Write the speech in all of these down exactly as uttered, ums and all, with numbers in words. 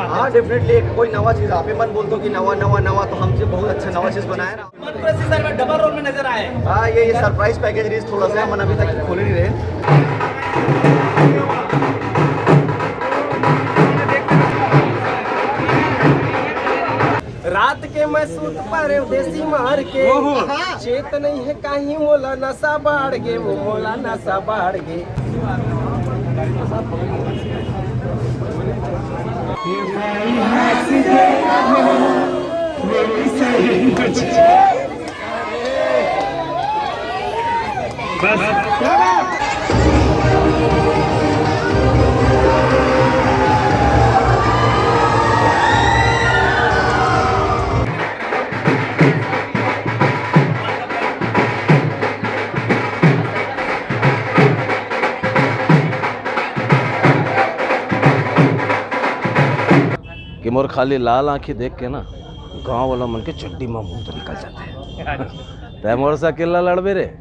हाँ, डेफिनेटली एक कोई नवा चीज़ आप ही मन बोलते हो कि नवा, नवा, नवा, तो हमसे बहुत अच्छा नवा चीज़ बनाया ना। मन प्रोसेसर में डबल रोल में नजर आए। हाँ, ये, ये सरप्राइज पैकेज रिलीज थोड़ा सा है, मन अभी तक खोले नहीं रहे। रात के मैं सूत परे देसी मार के, ओहो। चेत नहीं है काहीं मोला नशा बाढ़ गे, वो मोला नशा बाढ़ गे। कि मोर खाली लाल आँखी देख के ना, गाँव वाला मन के चड्डी में मूत निकल जाथे। तैं मोर से अकेला लड़बे रे।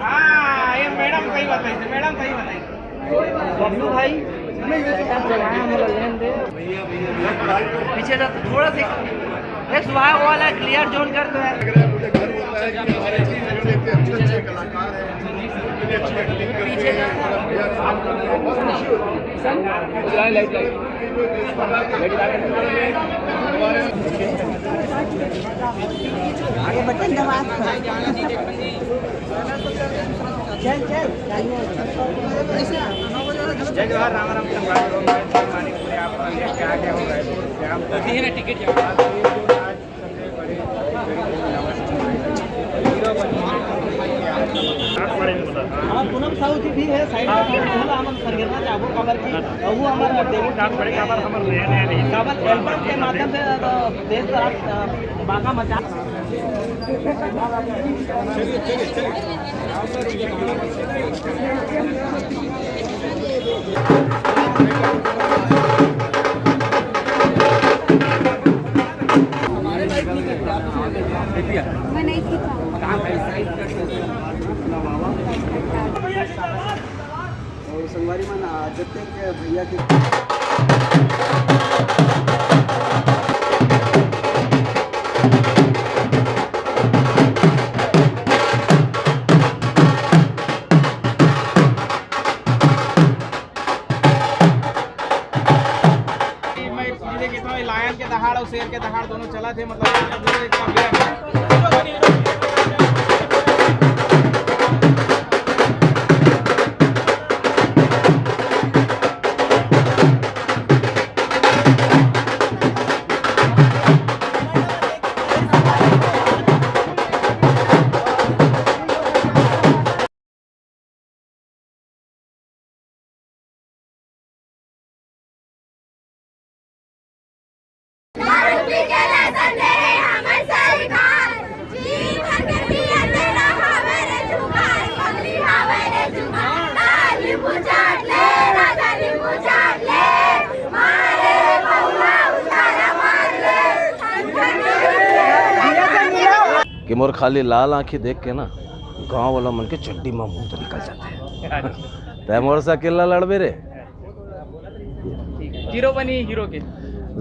हाँ, ये मैडम सही बताई, मैडम सही बताई। बबलू भाई, पीछे जा, थोड़ा सा। ए, सुहा, वो वाला क्लियर जोन कर दो यार। पीछे जा। जय जोहार, राम राम, संगवारी हो, मैं मानिक पूरे आप मन के आगे हूँ रायपुर। टिकट। हमर पूनम साहू जी भी है, साइड में, तो हमन संगेरना चाहबो, काबर कि वो हमर डेविड काबर एल्बम के माध्यम से, अ, देश का, अ, बाका मचा। मैं नहीं सीखा। और संगवारी मन, आ, जतेक भैया के मैं इसलिए कहता हूँ, लायन के दहाड़ और शेर के दहाड़ दोनों चला थे, मतलब, कि मोर खाली लाल आँखी देख के ना, गाँव वाला मन के चड्डी में मूत निकल जाथे। तैं मोर से अकेला लड़बे रे। जीरो बनी हीरो के।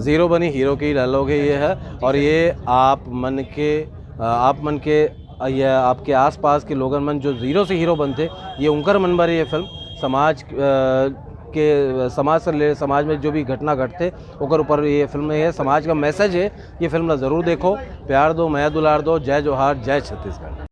जीरो बनी हीरो के डायलॉग है ये है। और ये आप मन के, अ, आप मन के, अ, ये आपके आसपास के लोगन मन जो जीरो से हीरो बनथे, ये उनकर मन बर ये फिल्म समाज, अ, के, समाज से ले, समाज में जो भी घटना घटथे, ओकर ऊपर ये फिल्म है, समाज का मैसेज है। ये फिल्म ला जरूर देखो, प्यार दो, मया दुलार दो। जय जोहार, जय छत्तीसगढ़।